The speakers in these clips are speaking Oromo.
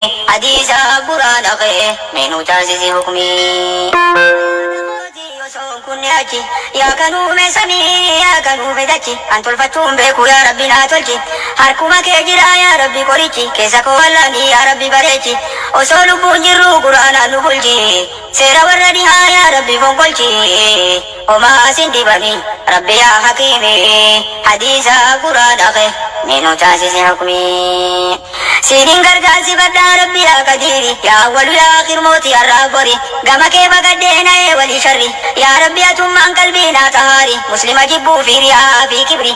Hadiisa quraana kee mee nuu taasisi hukmii. Osoo kunne achi yaa kan uume samii yaa kan uume dachi an tolfachuun beeku yaa rabbi naa tolchi harkuma kee jira yaa rabbi qorichi keessa koo wallaani yaa rabbi bareechi osoo lubbuun jirru quraanaan nu bulchi seera warra dhihaa yaa rabbi fonqolchi homaa sin dibani rabbi yaa hakiimi hadiisa quraana kee mee nuu taasisi hukmii. Siinin gargaarsifadhaa rabbi yaa qadiiri yaa awwalu yaa aakhir mootii har'aaf bori gama kee baqadhee na'ee walii sharri yaa rabbi atummaan qalbii naa xahaari muslima jibbuu fi riyaa fi kibri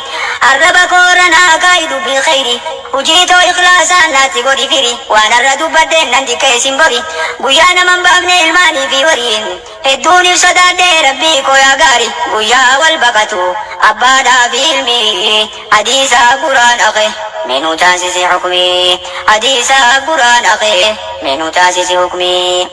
arraba koorra naa kaa'i dubbii kheyri hujii too ikhlaasaan naatti godhi firi waan har'a dubbadheen nan xiqqeessin bori guyyaa naman baafne ilmaanii fi horii hedduun if sodaadhee rabbii koo yaa gaari guyyaa wal baqatu abbaadhaa fi ilmi hadiisa quraana kee mee nuu taasisi hukmii hadiisa quraana kee mee nuu taasisi hukmii.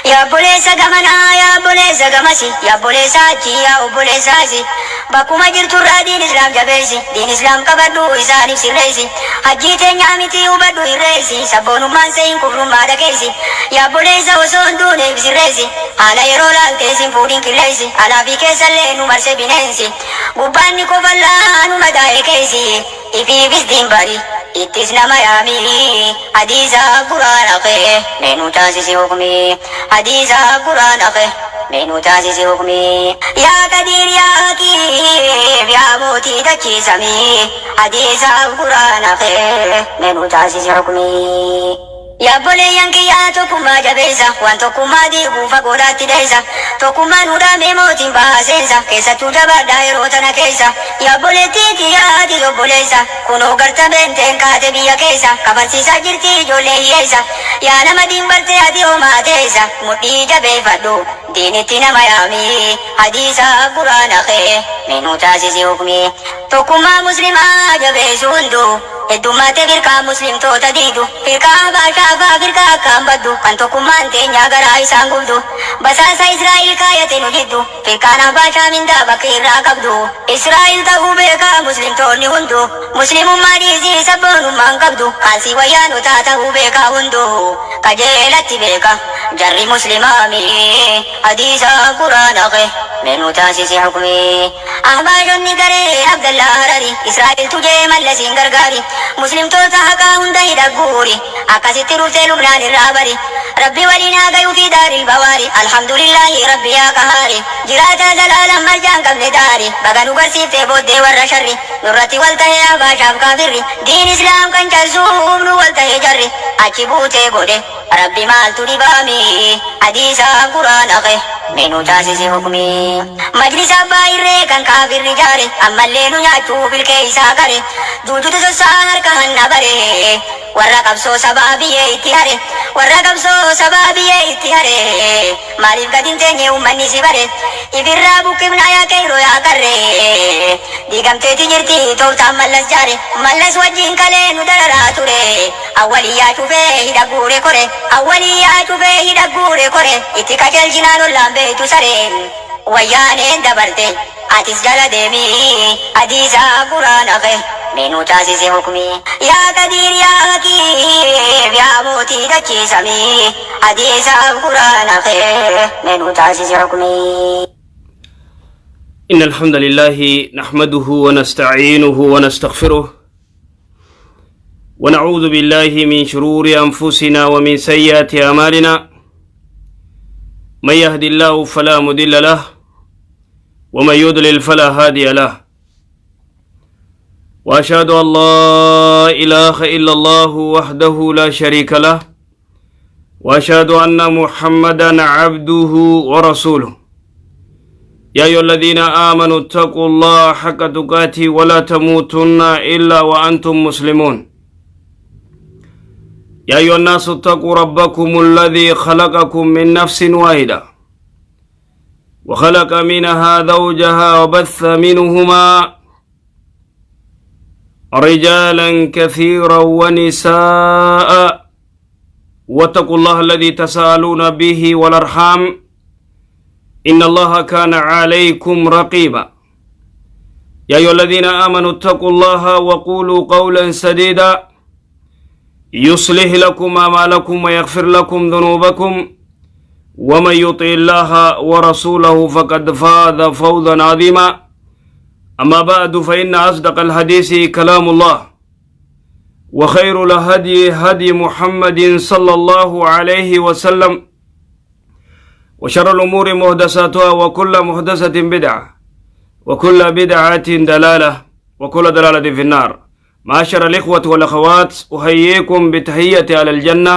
Yaa obboleessa gamanaa yaa obboleessa gamasi yaa obboleessa achi yaa obboleessa asi bakkuma jirturraa diin islaam jabeessi diin islaam qabadhu isaaniif sirreessi hajjii teenyaa miti hubadhu irreessi sabboonummaan se'in kufrummaa dhakeessi yaa obboleessa osoo hin duune if sirreessi haala yeroo laaltee sin fuudhin qilleessi alaa fi keessallee nu marse bineensi gubbaan ni kofallaa nu madaa'e keessi ifiifis diin bari ittis nama yaami hadiisa quraana kee mee nuu taasisi hukmii hadiisa quraana kee mee nuu taasisi hukmii. Yaa qadiir yaa hakiim yaa mootii dachiisamii hadiisa quraana kee mee nuu taasisi hukmii. Yaa obboleeyyan kiyyaa tokkummaa jabeessa waan tokkummaa diiguu fagoodhaatti dheessa tokkummaan hudhaamee mootiin bahaa seensa keessattuu jabaadhaa yeroo tana keessa yaa obboleettii tiyyaa ati obboleessa kunoo garta beenteen kaate biyya keessa kafarsiisaa jirti ijoollee hiyyeessa yaa nama diin bartee ati homaa teessa mudhii jabeeffadhu diinitti nama yaami hadiisa quraana kee mee nuu taasisi hukmii tokkummaa muslimaa jabeessu hunduu heddummaate firqaa muslimtoota diidu firqaa baashaafaa firqaa akkaan baddu kan tokkummaan teenyaa garaa isaan gubdu basaasa Israa'el kaayate nu jiddu firqaan ahbaashaa mindaa bakki irraa qabdu Israa'el ta'uu beekaa muslimtoonni hundu muslimummaa dhiisii sabboonummaan qabdu kaalsii wayyaanotaa ta'uu beekaa hundu qajeelatti beeka jarri muslimaami hadiisa quraana kee mee nuu taasisi hukmii ahbaashonni garee Abdallaa Harari Israa'el tujee mallasiin gargaari muslimtoota haqaa hunda hidha guuri akkasitti dhuftee lubnaan irraa bari rabbi waliin haa gayuu fi daaril bawaari alhamdulillahi rabbi yaa qahaari jiraata zalaalam marjaan qabne daari baga nu garsiiftee booddee warra sharri nurratti wal ta'ee ahbaashaaf kaafirri diin islaam kan cabsuuf nu wal ta'ee jarri achi buutee godhe rabbi maaltu dhibaami hadiisa quraana kee mee nuu taasisi hukmii majlisa abbaa irree kan kaafirri jaare ammallee nu nyaachuu bilkee isaa qare juujutu sossaa harka hanna bare warra qabsoo sabaa biyyee itti hare warra qabsoo sabaa biyyee itti hare maaliif gad hin teenye uummanni si bare ifirraa buqqifnaa yaa qeyroo yaa qarre diigamteeti jirti tooftaan mallas jaare mallas wajjin kalee nu dararaa ture awwaliyyaa cufee hidha guure kore awwaliyyaa cufee hidha guure kore itti qajeelchinaan ollaan beeytu sareen wayyaaneen dabarte atis jala deemii hadiisa quraana kee mee nuu taasisi hukmii yaa qadiir yaa hakiim yaa mootii dachiisamii hadiisa quraana kee mee nuu taasisi hukmii. إن الحمد لله نحمده ونستعينه ونستغفره ونعوذ بالله من شرور أنفسنا ومن سيئات أعمالنا، من يهد الله فلا مضل له ومن يضلل فلا هادي له، وأشهد أن لا إله إلا الله وحده لا شريك له، وأشهد أن محمدا عبده ورسوله. يا أيها الذين آمنوا اتقوا الله حق تقاته ولا تموتن إلا وأنتم مسلمون. يا أيها الناس اتقوا ربكم الذي خلقكم من نفس واحدة وخلق منها زوجها وبث منهما رجالا كثيرا ونساء، واتقوا الله الذي تساءلون به والأرحام إن الله كان عليكم رقيبا. يا أيها الذين آمنوا اتقوا الله وقولوا قولا سديدا يصلح لكم أعمالكم ويغفر لكم ذنوبكم، ومن يطع الله ورسوله فقد فاز فوزا عظيما. أما بعد، فإن أصدق الحديث كلام الله، وخير الهدي هدي محمد صلى الله عليه وسلم، وشر الأمور محدثاتها، وكل محدثة بدعة، وكل بدعة دلالة، وكل دلالة في النار. معاشر الإخوة والأخوات، أحييكم بتحية أهل الجنة،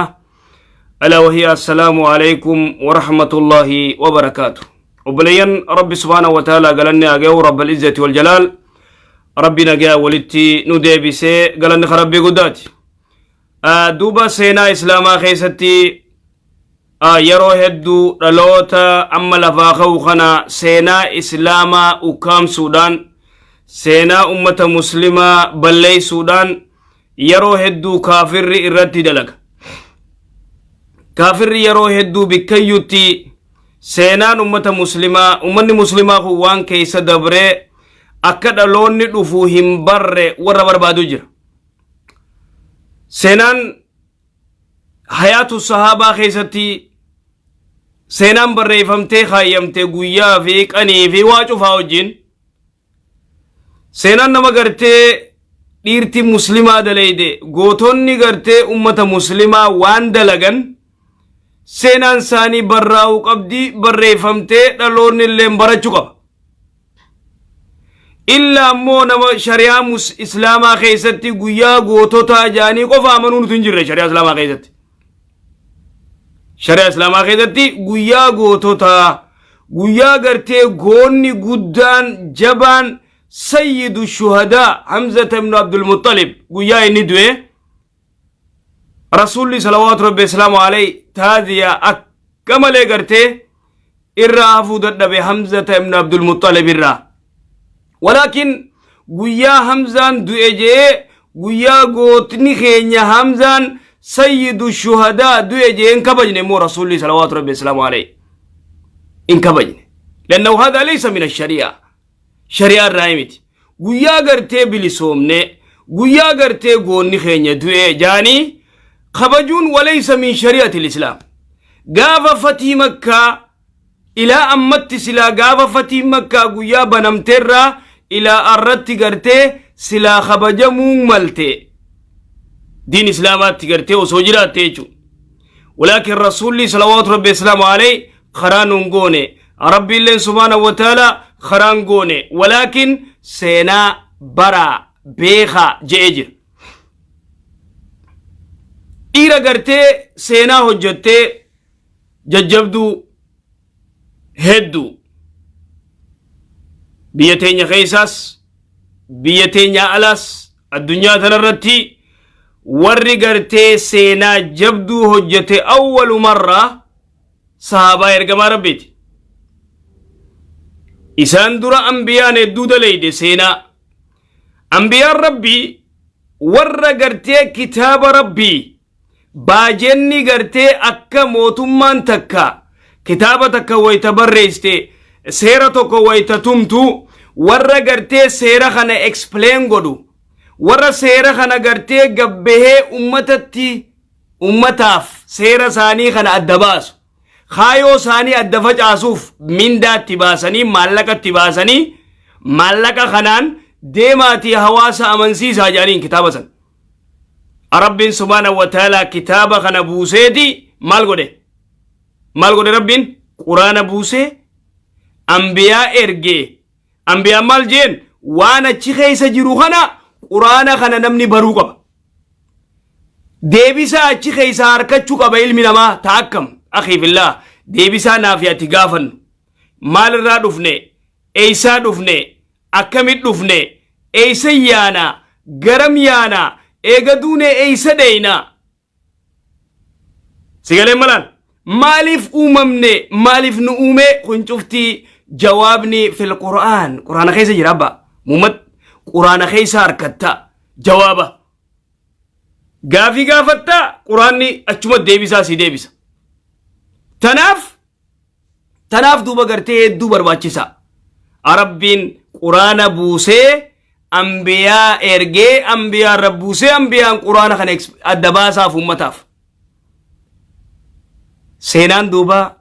ألا وهي السلام عليكم ورحمة الله وبركاته. Obboleeyyan، Rabbi سبحانه وتعالى galanni haa ga'u. رب العزة والجلال، Rabbi nagaa walitti nu deebisee, galanni Rabbii guddaati. Duuba seenaa Islaamaa keessatti yeroo hedduu dhaloota amma lafaa ka'u kana seenaa Islaamaa ukkaamsuudhaan, seenaa ummata Muslimaa balleeysuudhaan yeroo hedduu kaafirri irratti dalaga. Kaafirri yeroo hedduu bikkayyutti seenaan ummata Muslimaa, ummanni Muslimaa kun waan keessa dabree akka dhaloonni dhufu hin barre warra barbaadu jira. Seenaan hayaatu sahaabaa keessatti seenaan barreeffamtee kaayyamte, guyyaa fi qanii fi waa cufaa wajjin, seenaan nama gartee dhiirti Muslimaa dalayde, gootonni gartee ummata Muslimaa waan dalagan, seenaan isaanii barraa'uu qabdi, barreeffamtee dhaloonni illee barachuu qaba. Illa ammoo nama shari'aa Islaamaa keessatti guyyaa goototaa jaanii qofa amanuu nuti hin jirre shari'aa Islaamaa keessatti. Shari'aa Islaamaa keessatti guyyaa goototaa, guyyaa gartee goonni guddaan jabaan سيد الشهداء Hamzata ibnu Abdulmuxalib guyyaa inni du'e, Rasuulli صلوات ربي وسلامه عليه taaziyaa akka malee gartee irraa hafuu dadhabe Hamzata ibnu Abdulmuxalib irraa. Walaakin guyyaa Hamzaan du'e jee, guyyaa gootni keenya Hamzaan سيد الشهداء du'e jee hin kabajne immoo Rasuulli صلوات ربي وسلامه عليه hin kabajne. لأنه هذا ليس من الشريعة, shari'aa irraa miti. Guyyaa gartee bilisoomne, guyyaa gartee goonni keenya du'e jaanii kabajuun وليس من شريعة الإسلام. Gaafa fatii Makkaa ilaa ammatti, silaa gaafa fatii Makkaa guyyaa banamteerraa ilaa arratti gartee silaa kabajamuu malte, diin Islaamaatti gartee osoo jiraatte jechuudha. ولكن Rasuulli صلوات ربي وسلامه عليه karaa nuun goone, Rabbi illeen سبحانه وتعالى karaan goone, ولكن seenaa baraa beekaa je'ee jira. Dhiira gartee seenaa hojjattee jajjabduu hedduu biyya teenya keessaas, biyya teenya alaas, addunyaa tanarratti warri gartee seenaa jabduu hojjete أول مرة sahaabaa ergamaa Rabbiiti. Isaan dura ambiyaan hedduu dalayde seenaa. Ambiyaan Rabbii warra gartee kitaaba Rabbii baajenni gartee akka mootummaan takka kitaaba takka wayta barreessite, seera tokko wayta tumtu, warra gartee seera kana explain godhu, warra seera kana gartee gabbahee ummatatti, ummataaf seera isaanii kana adda baasu, kaayoo isaanii adda facaasuuf mindaatti baasanii, maallaqatti baasanii, maallaqa kanaan deemaatii hawaasa amansiisaa jedhaniin kitaaba san. Rabbiin سبحانه وتعالى kitaaba kana buuseeti maal godhe? Maal godhe Rabbiin? Quraana buusee ambiyaa ergee. Ambiyaan maal jeen? Waan achi keessa jiru kana, Quraana kana namni baruu qaba. Deebisaa achi keessa harkachuu qaba ilmi namaa. Ta akkam أخي في الله, deebisaa naaf ati gaafannu, maalirraa dhufne, eeysaa dhufne, akkamit dhufne, eeysa yaana, garam yaana, eega duune eeysa dheeyna, sigaleen malaan, maaliif uumamne, maaliif nu uume, kun cuftii jawaabni في القرآن, Quraana keessa jira. Abba Muhammad, Quraana keessa harkatta jawaaba. Gaafii gaafatta, Quraanni achuma deebisaa si deebisa. Tanaaf duuba gartee hedduu barbaachisa. Rabbiin Quraana buusee Ambiyaa ergee, ambiyaa irra buusee, ambiyaan Quraana kana adda baasaaf ummataaf. Seenaan duuba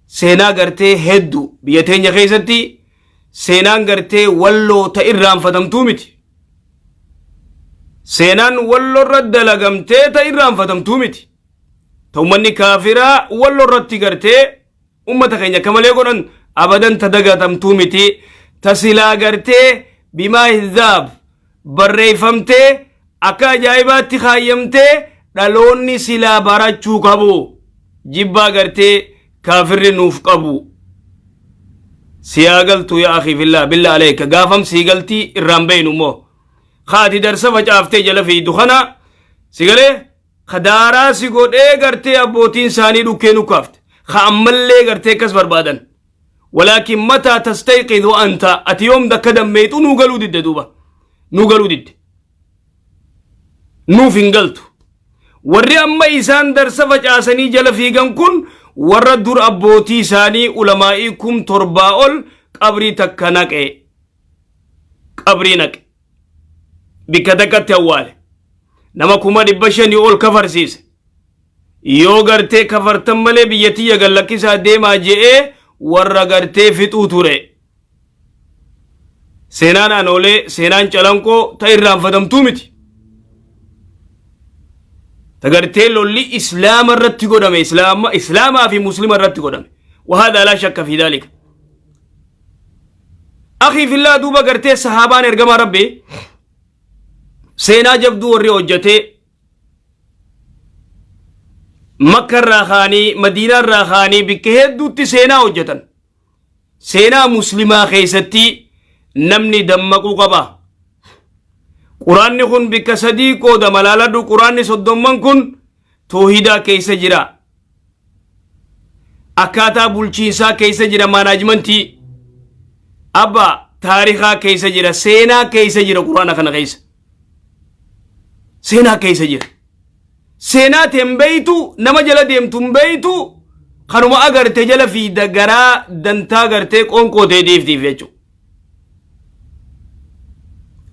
seenaa gartee hedduu biyya teenya keessatti, seenaan gartee Walloo ta irraanfatamtuu miti. Seenaan Walloo irra dalagamtee ta irraanfatamtuu miti. Ta ummanni kaafiraa Walloo irratti gartee ummata keenya akka malee godhan abadan ta dagatamtuu miti. Ta silaa gartee bimaa hizaab barreeffamtee akka ajaa'ibaatti kaayyamtee dhaloonni silaa barachuu qabu. Jibbaa gartee kaafirri nuuf qabu. Siyaa galtu yaa akhi fillah, billa aleeka, gaafam sii galtii irraan beeynu immoo. Kaati darsa facaaftee jala fiidu kana si galee kadaaraa si godhee gartee abbootiin isaanii dhukkee nukkaafte. Ka ammallee gartee akkas barbaadan. Walaakin mataa tastayqidu anta, ati yoom dakka dammeexu? Nuu galuu didde duuba. Nuu galuu didde. Nuuf hin galtu. Warri amma isaan darsa facaasanii jala fiigan kun warra dur abbootii isaanii ulamaa'ii 7000 ol qabrii takka naqe. Qabrii naqe. Bikka takkatti awwaale. Nama 500,000 ol kafarsiise. Yoo gartee kafartan malee biyya tiyya gallakkisaa deemaa je'ee warra gartee fixuu ture. Seenaan Anoolee, seenaan Calanqoo ta irraanfatamtuu miti. Ta gartee lolli Islaama irratti godhame, Islaamaa fi Muslima irratti godhame. وهذا لا شك في ذلك. أخي في الله، duuba gartee sahaabaan ergamaa Rabbii seenaa jabduu warri hojjetee Makka irraa kaanii, Madiinaa irraa kaanii bikka hedduutti seenaa hojjetan. Seenaa Muslimaa keessatti namni dammaquu qaba. Quraanni kun bikka sadii qoodama, laaladhu. Quraanni 30n kun toohidaa keessa jira. Akkaataa bulchiinsaa keessa jira, management. Abba taarikaa keessa jira, seenaa keessa jira, Quraana kana keessa. Seenaa keessa jira. Seenaa teen beeytu, nama jala deemtu hin beeytu, kanuma agarte jala fiida, garaa dantaa gartee qoonqoo teetiiftiif jechuudha.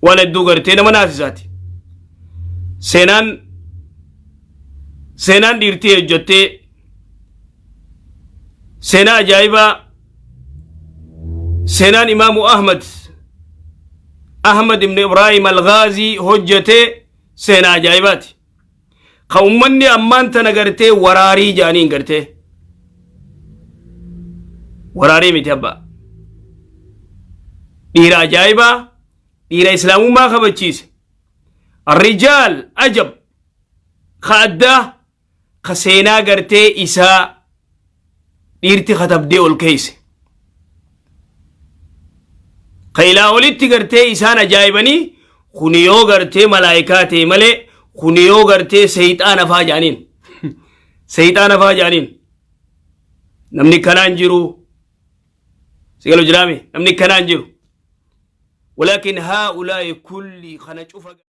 Waan hedduu gartee nama naasisaati. Seenaan dhiirtii hojjettee seenaa ajaa'ibaa, seenaan Imaamu Ahmad, Ahmad ibn Ibrahim Al-Ghaazii hojjetee seenaa ajaa'ibaati. Ka ummanni ammaan tana gartee waraarii jaaniin, gartee waraarii miti abbaa. Dhiira ajaa'ibaa, dhiira Islaamummaa kabachiise. Rijaal ajab ka addaa, ka seenaa gartee isaa dhiirti katabdee ol keeyse. Ka ilaa olitti gartee isaan ajaa'ibanii, kuni yoo gartee malaayikaa ta'e malee, kuni yoo gartee seeyxaana faa jaaniin. Seeyxaana faa jaaniin. Namni kanaan jiru. Si galu jiraame, namni kanaan jiru. ولكن هؤلاء كل kana cufa.